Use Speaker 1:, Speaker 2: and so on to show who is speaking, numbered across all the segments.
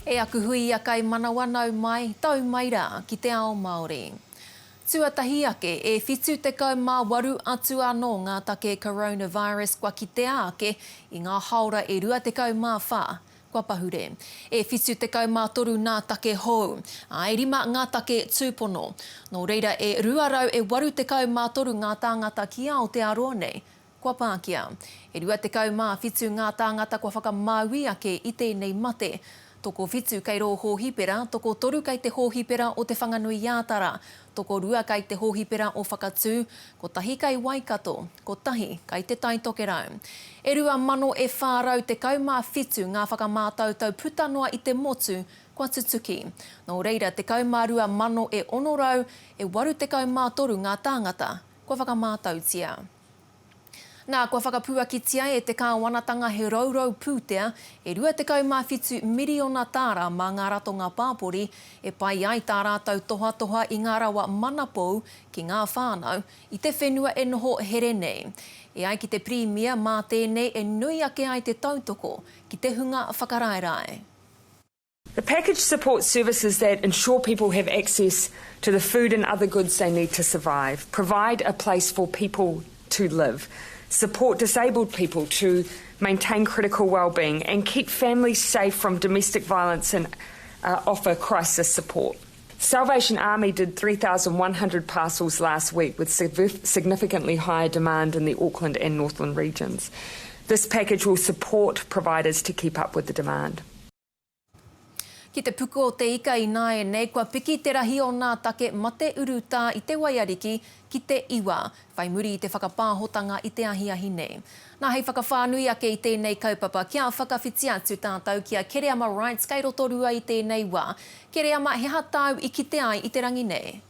Speaker 1: E aku huia kaimanawa nau mai, tau mai rā ki te ao Māori. Tuatahi ake, e 78 atu anō ngā take coronavirus kua kitea ake i ngā haora e 24 kua pahure. E 73 nā take hou, ā, e rima ngā take tūpono. Nō reira, e 283 ngā tāngata ki Aotearoa nei kua pākia. E 27 ngā tāngata kua whakamāui ake i tēnei mate. Tokowhitu kei rō hōhipera, tokotoru kei te hōhipera o Te Whanganui-ā-Tara, tokorua kei te hōhipera o Whakatū, kotahi kei Waikato, kotahi kei Te Tai Tokerau. E 2,000 e 417 ngā whakamātautau puta noa i te motu kua tutuki. Nō reira, 12 mano e 600 e 83 ngā tāngata kua whakamātautia. Nā, kua whakapuakitia e te kāwanatanga he rourou pūtea e 27 miriona tāra mā ngā ratonga pāpori e pai ai tā rātou tohatoha i ngā rawa manapou ki ngā whānau i te whenua e noho here nei. E ai ki te Pirimia, mā tēnei e nui ake ai te tautoko ki te hunga whakaraerae.
Speaker 2: The package supports services that ensure people have access to the food and other goods they need to survive, provide a place for people to live, support disabled people to maintain critical well-being and keep families safe from domestic violence and uh, offer crisis support. Salvation Army did 3,100 parcels last week with significantly higher demand in the Auckland and Northland regions. This package will support providers to keep up with the demand.
Speaker 1: Ki te puku o te ika ināianei, kua piki te rahi o nā take mate urutā i te waiariki ki te iwa, whai muri i te whakapāhotanga i te ahiahi nei. Nā, hei whakawhānui ake i tēnei kaupapa, kia whakawhiti atu tātou ki a Kereama Wright kei Rotorua i tēnei wā. Kereama, he aha tāu i kite ai i te rangi nei?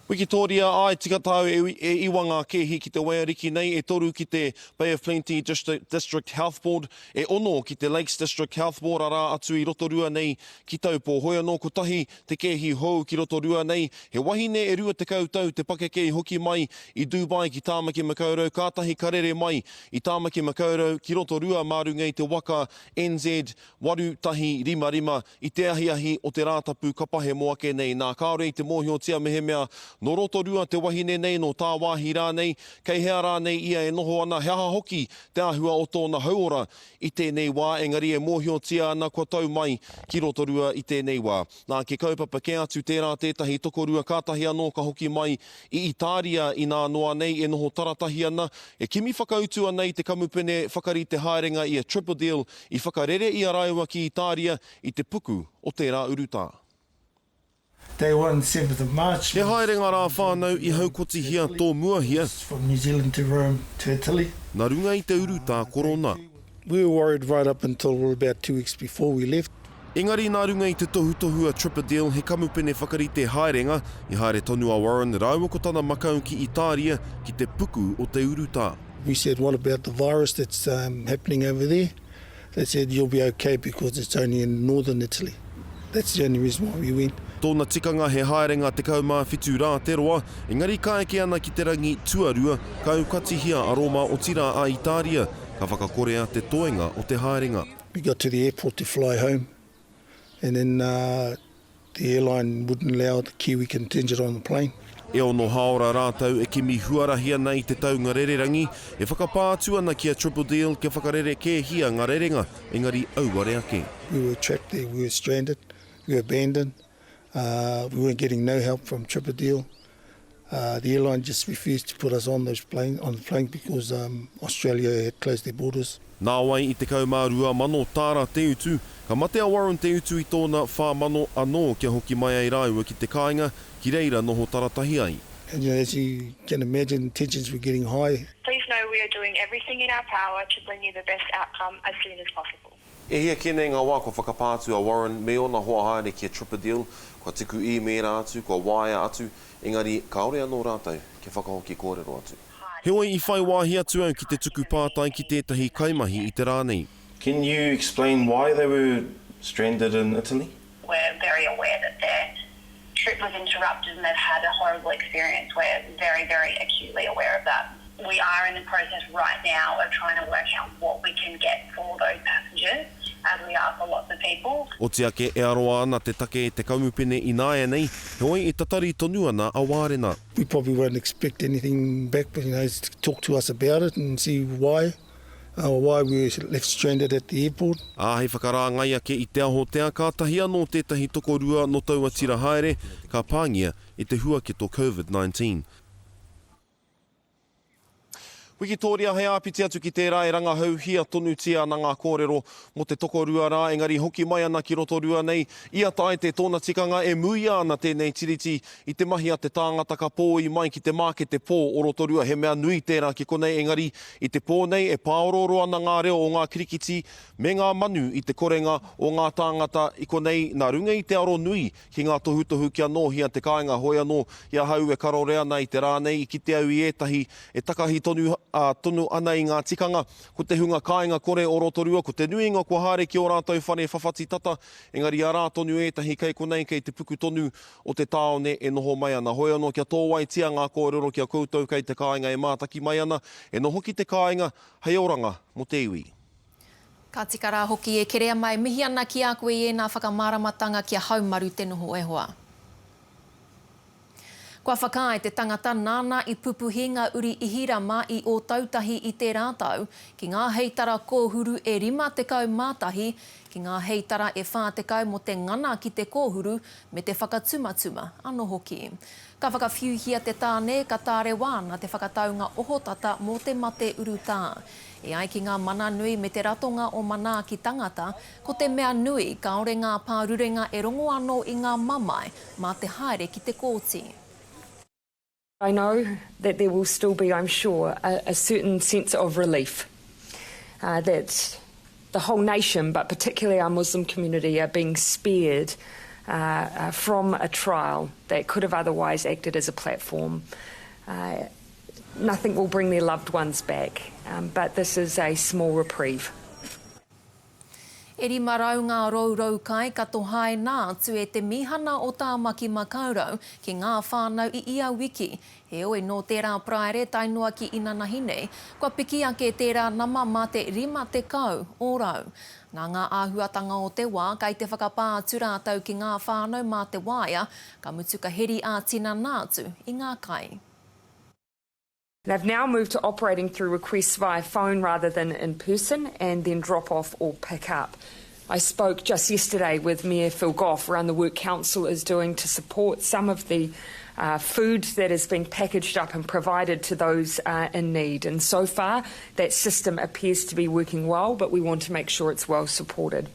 Speaker 3: Wikitōria, Āe, tika tāu e, e iwa ngā kēhi ki te waiariki nei, e toru ki te Bay of Plenty District Health Board, e ono ki te Lakes District Health Board, arā atu i Rotorua nei ki Taupō. Hoi anō kotahi te kēhi hou ki Rotorua nei, he wahine e 20 tau te pakeke i hoki mai i Dubai ki Tāmaki Makaurau, kātahi ka rere mai i Tāmaki Makaurau ki Rotorua mā runga i te waka NZ 8155 I te ahiahi o te Rātapu ka pahemo ake nei, nā, kāore i te mōhiotia mehemea nō Rotorua te wahine nei, nō tāwāhi rānei, kei hea rānei ia e noho ana, he aha hoki te āhua o tōna hauora i tēnei wā, engari e mōhiotia ana kua tau mai ki Rotorua i tēnei wā. Nā, ke kaupapa kē atu tērā tētahi tokorua kātahi anō ka hoki mai i Itāria inā noa nei e noho taratahi ana, e kimi whakautu ana i te kamupene whakarite haerenga i a Tripadeal I whakarere i a rāua ki Itāria i te puku o tērā urutā.
Speaker 4: Day one, seventh of March.
Speaker 3: He haerenga rā whānau i haukotihia tōmuahia.
Speaker 4: From New Zealand to Rome to Italy.
Speaker 3: Nā runga i te urutā korona.
Speaker 4: We were worried right up until about two weeks before we left.
Speaker 3: Engari nā runga i te tohutohu a Tripadeal he kamupene whakarite haerenga, i haere tonu a Warren rāua ko tana makau ki Itāria ki te puku o te urutā.
Speaker 4: We said what about the virus that's happening over there? They said you'll be okay because it's only in northern Italy. That's the only reason why we went.
Speaker 3: Tōna tikanga he haerenga 17 rā te roa, engari ka eke ana ki te rangi tuarua, ka aukatihia a Roma otirā a Itāria, ka whakakorea te toenga o te haerenga.
Speaker 4: We got to the airport to fly home and then The airline wouldn't allow the Kiwi contingent on the plane.
Speaker 3: E ono hāora rātou e kimi huarahi ana i te taunga rererangi, e whakapā atu ana ki a Triple Deal kia whakarerekēhia ngā rerenga, engari auare ake.
Speaker 4: We were trapped there, we were stranded, we were abandoned, we weren't getting no help from Triple Deal. The airline just refused to put us on those plane, on the plane because Australia had closed their borders.
Speaker 3: Nāwai i 12,000 tāra te utu, ka mate a Warren te utu i tōna 4,000 anō kia hoki mai ai rāua ki te kāinga, ki reira noho taratahi ai.
Speaker 4: And you know, as you can imagine, tensions were getting high.
Speaker 5: Please know we are doing everything in our power to bring you the best outcome as soon as possible.
Speaker 3: E hia kē nei ngā wā kua whakapā atu a Warren me ōna hoa haere ki a Tripadeal, kua tuku īmēra atu, kua waea atu, engari kāore anō rātou kia whakahoki kōrero atu. Heoi, i whai wāhi atu au ki te tuku pātai ki tētahi kaimahi i te rā nei.
Speaker 6: Can you explain why they were stranded in Italy?
Speaker 5: We're very aware that their trip was interrupted and they've had a horrible experience. We're very, very acutely aware of that. We are in the process right now of trying to work out what we can get for those passengers. As we are for lots of people.
Speaker 3: Oti ake e aroa ana te take e te kamupene ināianei, heoi e tatari tonu ana a Wārena.
Speaker 4: We probably won't expect anything back but you know talk to us about it and see why or why we were left stranded at the airport.
Speaker 3: Ā, hei whakarāngai ake i te ahotea, kātahi anō tētahi tokorua nō taua tira haere ka pāngia e te huaketo Covid-19. Wikitōria Hei āpiti atu ki tērā e rangahauhia tonutia ana ngā kōrero mō te tokorua rā, engari hoki mai ana ki Rotorua nei, i a Taite tōna tikanga e muia ana tēnei tiriti i te mahi a te tāngata ka pōi mai ki te mākete pō o Rotorua. He mea nui tērā ki konei engari i te pō nei e pāorooro ana ngā reo o ngā kirikiti me ngā manu i te korenga o ngā tāngata i konei nā runga i te aro nui ki ngā tohutohu kia nōhia te kāinga hoi anō i ahau e karore ana i te rā nei i kite au i ētahi e takahi tonu, ā, tonu ana i ngā tikanga. Ko te hunga kāinga kore o Rotorua, ko te nuinga kua haere ki ō rātou whare whawhati tata, engari arā tonu ētahi kei konei kei te puku tonu o te tāone e noho mai ana. Hoi anō kia tōwaitia ngā kōrero ki a koutou kei te kāinga e mātaki mai ana, e noho ki te kāinga hei oranga mō te iwi.
Speaker 1: Ka tika rā hoki e Kereama e mihi ana ki a koe i ēnā whakamāramatanga kia haumaru te noho e hoa. Kua whakaae te tangata nāna i pupuhi ngā uri Ihirama i Ōtautahi i tērā tau, ki ngā heitara kōhuru e 51, ki ngā heitara e 40 mō te ngana ki te kōhuru me te whakatumatuma anō hoki. Ka whakawhiuhia te tāne, ka tārewa ana te whakataunga ohotata mō te mate urutā. E ai ki ngā mana nui me te ratonga o Manaaki Tangata, ko te mea nui, kāore ngā pārurenga e rongo anō i ngā mamae mā te haere ki te kōti.
Speaker 2: I know that there will still be, I'm sure, a, a certain sense of relief uh, that the whole nation, but particularly our Muslim community, are being spared uh, uh, from a trial that could have otherwise acted as a platform. Uh, Nothing will bring their loved ones back, um, but this is a small reprieve.
Speaker 1: E 500 ngā rourou kai ka tohaina atu e te mīhana o Tāmaki Makaurau ki ngā whānau i ia wiki. Heoi, nō tērā Paraire tae noa ki inanahi nei, kua piki ake tērā nama mā te 50 ōrau. Nā ngā āhuatanga o te wā, kei te whakapā atu rātou ki ngā whānau mā te waea, ka mutu ka heri ā-tinana atu i ngā kai.
Speaker 2: They've now moved to operating through requests via phone rather than in person and then drop off or pick up. I spoke just yesterday with Mayor Phil Goff around the work council is doing to support some of the uh, food that has been packaged up and provided to those uh, in need. And so far, that system appears to be working well, but we want to make sure it's well supported.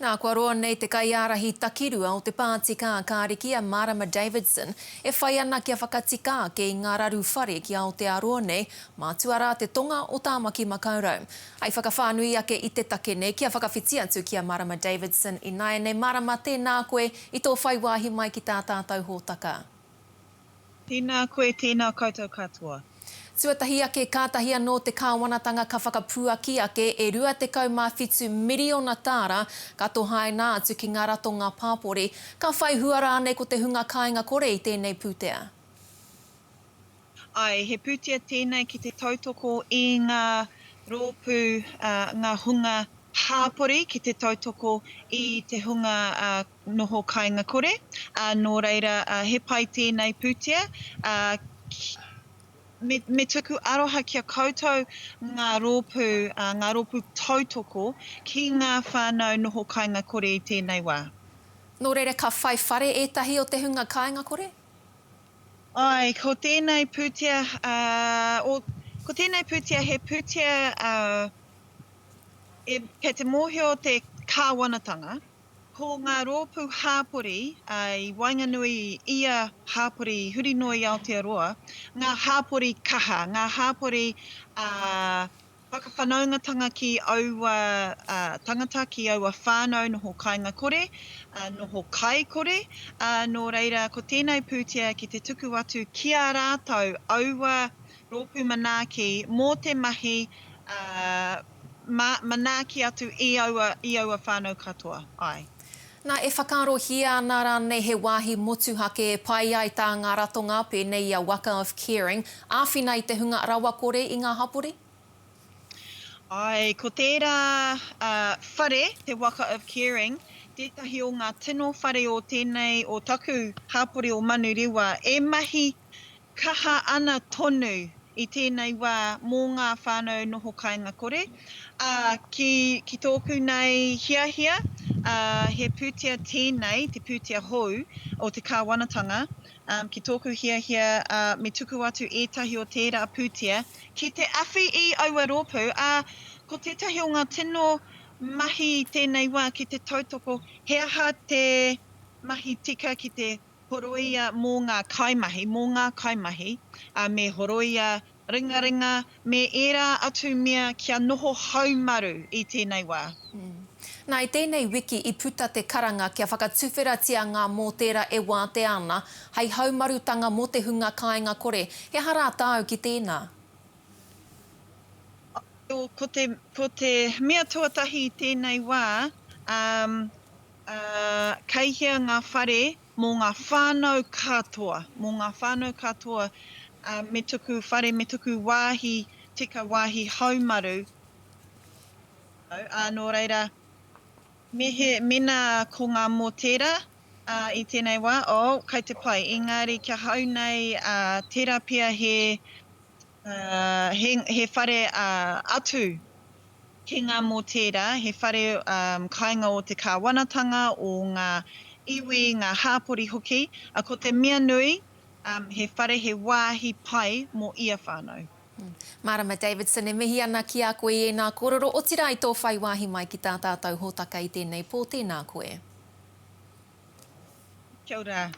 Speaker 1: Nā, kua roa nei te kaiārahi takirua o te Pāti Kākāriki a Marama Davidson e whai ana kia whakatika ake i ngā raru whare ki Aotearoa nei, mātua rā te tonga o Tāmaki Makaurau. Hai whakawhānui ake i te take nei kia whakawhiti atu ki a Marama Davidson ināianei. Marama, tēnā koe i tō whai wāhi mai ki tā tātou hōtaka.
Speaker 7: Tēnā koe, tēnā koutou katoa.
Speaker 1: Tuatahi ake, kātahi anō te kāwanatanga ka whakapuaki ake e 27 miriona tāra ka tohaina atu ki ngā ratonga pāpori, ka whai hua rānei ko te hunga kāinga kore i tēnei pūtea.
Speaker 7: Āe, he pūtea tēnei ki te tautoko i ngā rōpū, ngā hunga hāpori ki te tautoko i te hunga noho kāinga kore, ā, nō reira, he pai tēnei pūtea, ā, me, me tuku aroha ki a koutou ngā rōpū, ā, ngā rōpū tautoko ki ngā whānau noho kāinga kore i tēnei wā.
Speaker 1: Nō reira, ka whai whare ētahi o te hunga kāinga kore?
Speaker 7: Āe, ko tēnei pūtea, ā, o, ko tēnei pūtea he pūtea, ā, e, kei te mōhio te kāwanatanga, Ko ngā rōpū hāpori i waenganui i ia hāpori huri noa i Aotearoa, ngā hāpori kaha, ngā hāpori whakawhanaungatanga ki aua tangata, ki aua whānau noho kāinga kore, noho kai kore, nō reira ko tēnei pūtea ki te tuku atu ki a rātou aua rōpū manaaki mō te mahi manaaki atu i aua, i aua whānau katoa, āe.
Speaker 1: Nā, e whakaarohia ana rānei he wāhi motuhake e pai ai tā ngā ratonga pēnei i a Waka of Caring āwhina i te hunga rawakore i ngā hapori?
Speaker 7: Āe, ko tērā whare, te Waka of Caring, tētahi o ngā tino whare o tēnei, o taku hapori o Manurewa, e mahi kaha ana tonu i tēnei wā mō ngā whānau noho kāinga kore. Ā, ki, ki tōku nei hiahia, ā, he pūtea tēnei, te pūtea hou o te kāwanatanga, ā, ki tōku hiahia, ā, me tuku atu ētahi o tērā pūtea ki te awhi i aua rōpū, ā, ko tētahi o ngā tino mahi i tēnei wā ki te tautoko he aha te mahi tika ki te horoia mō ngā kaimahi, mō ngā kaimahi, ā, me horoia ringaringa, me ērā atu mea kia noho haumaru i tēnei wā.
Speaker 1: Nā, i tēnei wiki i puta te karanga kia whakatuwheratia ngā mōtēra e wātea ana hei haumarutanga mō te hunga kāinga kore. He aha rā tāu ki tēnā?
Speaker 7: Ko te, ko te mea tuatahi i tēnei wā, um, uh, kei hea ngā whare mō ngā whānau katoa, mō ngā whānau katoa, uh, me tuku whare, me tuku wāhi tika, wāhi haumaru, Ā, nō reira, me he, mēnā ko ngā mōtēra, ā, i tēnei wā, oh, kai te pai, engari kia hau nei, ā, tērā pea he, ā, he, he whare, ā, atu ki ngā mōtēra, he whare, ā, kāinga o te kāwanatanga, o ngā iwi, ngā hāpori hoki, ā, ko te mea nui, ā, he whare, he wāhi pai mō ia whānau.
Speaker 1: Marama Davidson, e mihi ana ki a koe i ēnā kōrero, otirā i tō whai wāhi mai ki tā tātou hōtaka i tēnei pō, tēnā koe.
Speaker 7: Kia ora.